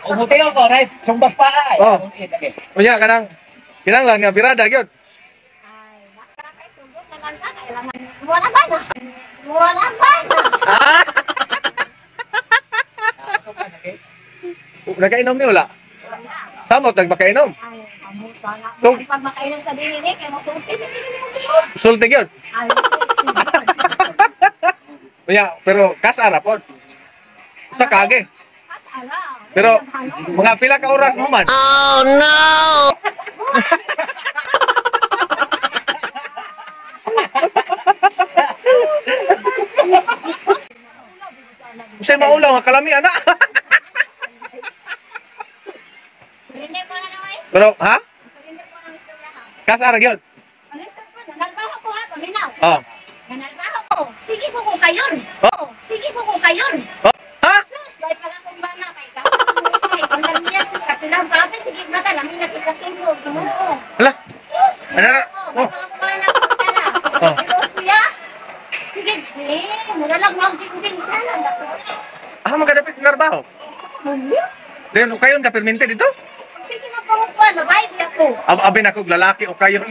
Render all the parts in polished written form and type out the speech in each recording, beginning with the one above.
Umutiyo ko, right? Sumbas pa ay. Oh. Unya kanang kinahanglan nga birada gyud. Ay, basta kay sugot na lang ta kailangan mo na ba na? Mo na ba na? Ah! Nakainom ni wala? Samot nagmakainom. Ay, amo pa na. Tug- Pag makainom sa dinini kay mo sulti dinini mo. Sulti gyud. Ay. Unya, pero kasara pod. Sa kage. Kasara. Pero mga pila ka oras mo man? Oh no! Unsay maulaw nga kalami ana. Surrender ko na naman. Pero ha? Surrender ko ng istorya ha. Kasara gyud. Ano sa pa? Nanalbaho ko ha, paminaw. Oh. Nanalbaho ko. Sige ko ko kayon. Oh. Sige ko ko kayon. Oh. Ha? Sus, bay pa lang kong bana kay ka. Kay kung lang niya sus katilang kape sige mata lami na kita tulog. Ginoo. Hala. Sus. Ano na? Oh, bay pa lang kong bana sana. Oh. Pero siya. Sige, eh, mura lang wag jing sana. Ah, magkadapit ng trabaho. Then ukayon ka permente dito? Sige magpamukuan, mabayad ako. Ab abi na kog lalaki ukayon.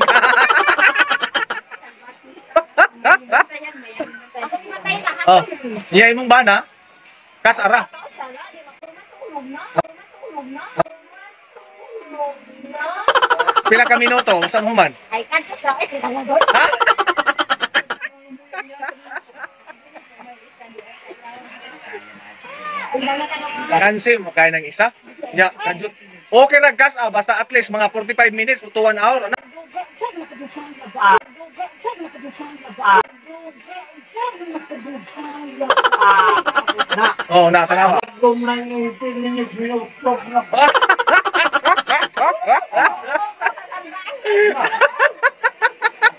Ako matay na Oh. Niya imong bana? Kasara. Kasara, di matulog na. Matulog na. Matulog na. Pila ka minuto sa human? Ay, kanto ka. Ay, pinangadoy. Ha? Kansi mo kaya ng isa. Nya, kanjut. Okay ra gas ah, basta at least mga 45 minutes to 1 hour ana. Na. Oh, na tanawa. Kung nangintin ninyo, sinusok na.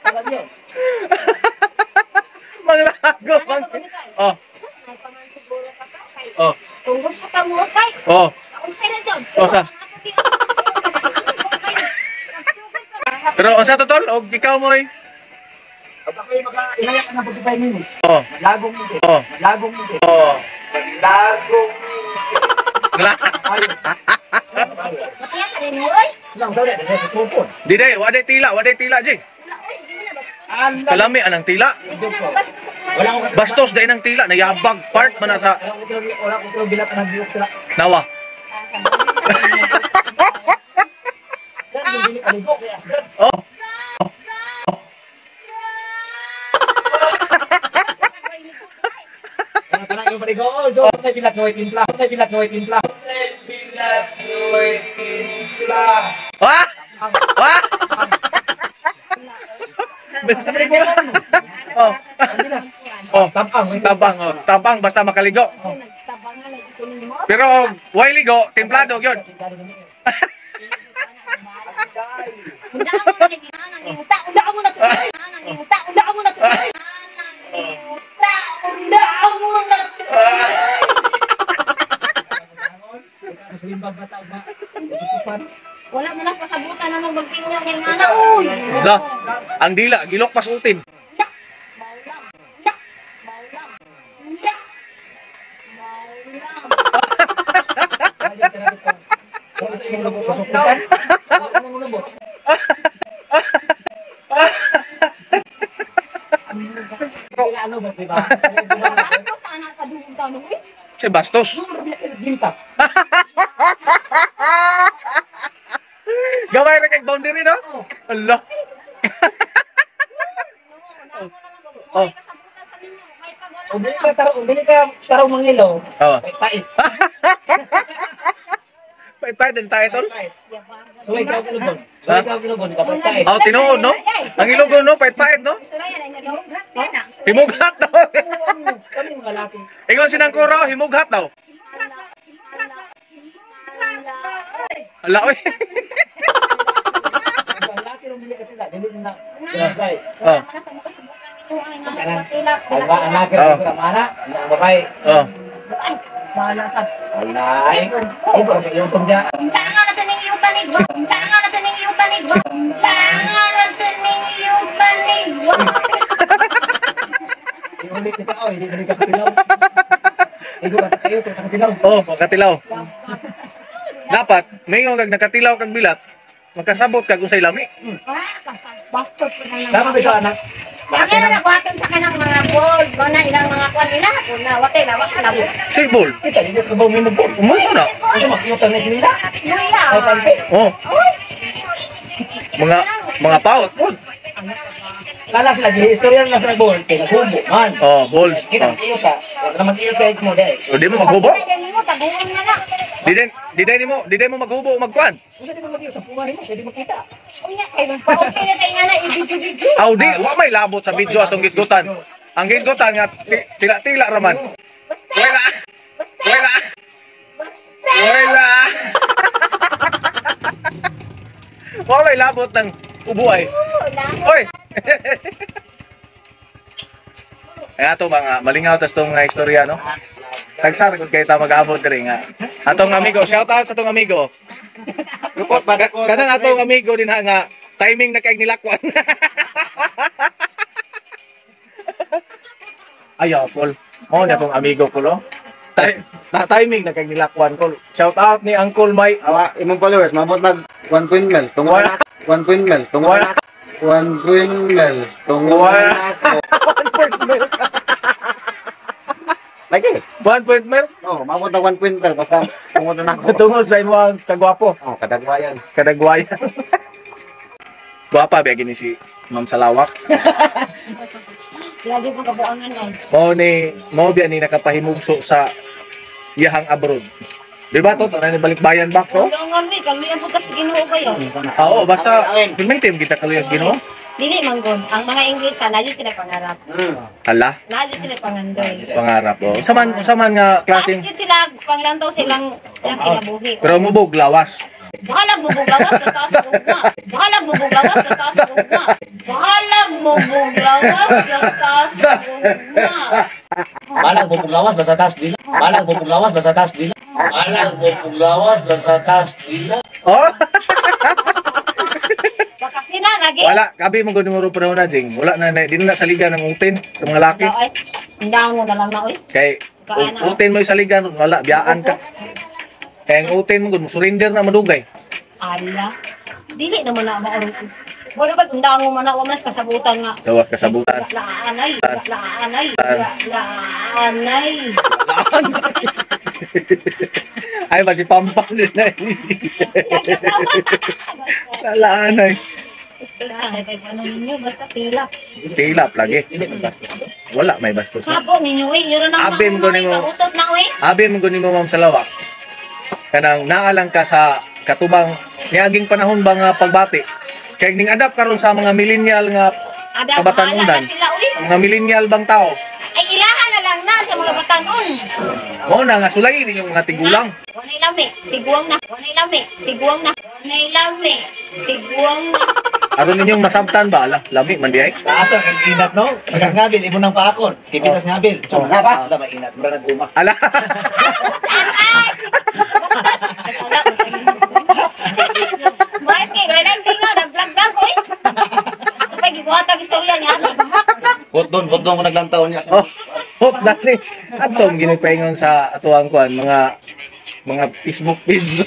Alam niyo. Manglago bang. Oh, Sus, may pangan siguro ka ka. Kay, oh, kung gusto ka mo, kay, oh. unsay na dyan. Oh, sa? Pero unsa to tol? Og ikaw moy? Pag ako'y maka-inaya ka ng 45 minutes, Oh, malagong hindi. oh, Malagong hindi. oh. Malagong hindi. Ngla. Ayun. Kaya sa rin mo, oy. Lang, sorry, dahil sa tupon. Di day, wa day tila, wa day tila, Jing. Wala, oy, di mo na bastos. Alam. Kalami anang tila. Di mo na bastos sa kumain. Wala akong Bastos day nang tila, nayabag part man na sa Wala ko tulog bilat ng biyok sila. nawa. Yan, yung bilik aligo kay Asgard. Oh, Ano ka na yung paligo? Oh, so, may bilat na white timpla. May bilat na white timpla. May bilat na white timpla. Ah! Ah! Basta paligo lang. Oh. Oh, Tapang. tabang, oh, tabang basta makaligo. Pero og way ligo, templado gyud. Wala mo na sasabutan na mong magtinyo ng mana. Uy! La, ang dila gilok pas utin. Maulang. Maulang. Maulang. Ano ba, diba? Ako sana sa duong tanong. Uy! Si bastos. Gamay ra kay boundary no? Allah. Oh. Kung dili ka taro, kung dili ka taro mangilo, Oh. pait. Pait-pait din tayo tol. So ikaw kilugon. So ikaw kilugon, ikaw pait. Oh, tinuod no? Ang ilogon no, pait-pait no? Himughat daw. Kami mga laki. Ingon sinang kuraw, himughat daw. Ala oy. Ang laki rong dili ka tila, dili na. Grasay. Oh. Ang ba ang laki rong mana, ang babae. Oh. Alay. Iba sa iyong tumya. Iulit kita oh, hindi balik ka katilaw. Igo ka kayo, ka katilaw. Oh, makatilaw. Dapat mayon kag nakatilaw kag bilat, makasabot kag unsay lami. Ah, kasas bastos pa na. Tama ba siya anak? Ang ina na buhaton sa kanang mga gold, mo na ilang mga kwan nila, kung na watay lawak labo. Sibol. Kita di ka ba mo magbol? Umo na. Unsa makiyutan na sinila? Luya. Ay, pante. Oh, Uy, mga mga paot pod. Lala sila gihistorya na sila bol kay naghubo man. Oh, balls. Kita Oh. makiyo ka. Wala na makiyo kay mo dai. O, di mo maghubo? Pagkita mo, taguon na lang. Di din mo maghubo o magkuan. Unsa di mo makiyo sa puma nimo pwede makita. Unya, kay magpa-okay na tayo nga na, i-video-video. Aw di, wa may labot sa video atong gisgutan. Ang gisgutan nga tila-tila raman. Basta! Wala. Basta! Wala. Basta! Wala. Wa may labot ng ubuay. Oo, langot. Oy. Kaya ato ba nga malingaw tas tong nga istorya no. Tagsar kung kayo ta mag-abot diri nga. Atong amigo, shout out sa atong amigo. Kanang atong amigo din ha nga timing na kay nilakwan. Ayaw, Paul. Mo na akong amigo ko, lo. Timing na kay nilakwan ko. Shout out ni Uncle Mike. Awa, imong followers, mabot nag 1 point mil. Tungod Wala. na 1 point mil. Tungod Wala. na 1 point mil. Tungod Wala. na ako. 1 point mil. Lagi. 1 point mil. Oh, mabot nag 1 point mil basta tungod na ako. Tungod sa imo ang kagwapo. Oh, kadagwayan. Kadagwayan. Gwapa ba gini si Ma'am Salawak? Lagi pong kabuangan ay. Mao ni mao biya ni nakapahimugso sa iyahang abroad. Di ba to? Tanan ni balikbayan box oh. Tulungan, we. Kami ang putas Ginoo kayo. Ah, oo, basta pimentim kita kaluyas Ginoo. Dili manggon. Ang mga English, na sila pangarap. Hala, Na sila pangandoy. pangarap oh. Unsa man nga klaseng Taas yun sila, panglantaw silang lang kinabuhi. pero mubog lawas. Bahalag mubuglawas, mataas gugma. Bahalag mubuglawas, mataas gugma. Bahalag mubuglawas, mataas gugma. Balang bubuglawas basta taas dila. Balang bubuglawas basta taas dila. Balang bubuglawas basta taas dila. Oh, Baka fina lagi. wala kabi mo gud mo panahon na jing. Wala na di na saligan ng utin sa mga laki. Ay, hindango na lang na oy. Kay utin mo saligan wala biyaan ka. Kay ang utin mo gud mo surrender na madugay. Ala. Dili naman na maurong. Wala ba undango man na wa man kasabutan nga. Dawa kasabutan. Laanay, laanay, laanay. Ay ba si Pampang din na. Lalaan ay. Ano ninyo, basta tilap. Tilap lagi. Dili man bastos. Wala may bastos. Sabo ninyo eh, yun ang Abi mo gani mo. Utot na eh. Abi mo gani mo Ma'am Salawak. Kanang naalang ka sa katubang niaging panahon ba nga pagbati. Kay ning adapt karon sa mga millennial nga Ada Kabatanunan. bahala na sila uy. mga millennial bang tao. Ay ilahan na lang na sa mga batanon. Mao na nga sulayin inyong mga tigulang. Wanay lami, tiguang na. Wanay lami, tiguang na. Wanay lami, tiguang na. Aron ninyong masabtan ba ala lami man di ay. Asa kang inat no? Magas ngabil imo nang paakon. Tipitas ngabil. So nga ba? Wala mainat, mura naguma. Ala. Basta Marky, wala lang tinga, nag-vlog-vlog oy. Ito pa gibuhatag istorya niya. Bot doon ko naglantaw niya. Oh, hop dali. Atong ginipaingon sa atuang kuan mga mga Facebook page.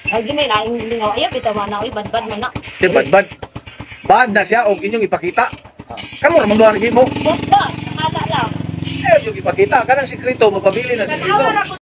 Ay gini na yung lingaw ayo bitaw man na oy badbad man na. Di bad bad. Bad na siya og inyong ipakita. Kamo ra man duha nagimo. Basta, nakala lang. Eh, yung ipakita kanang sikreto mapabili na sikreto. Tanawa ra ko.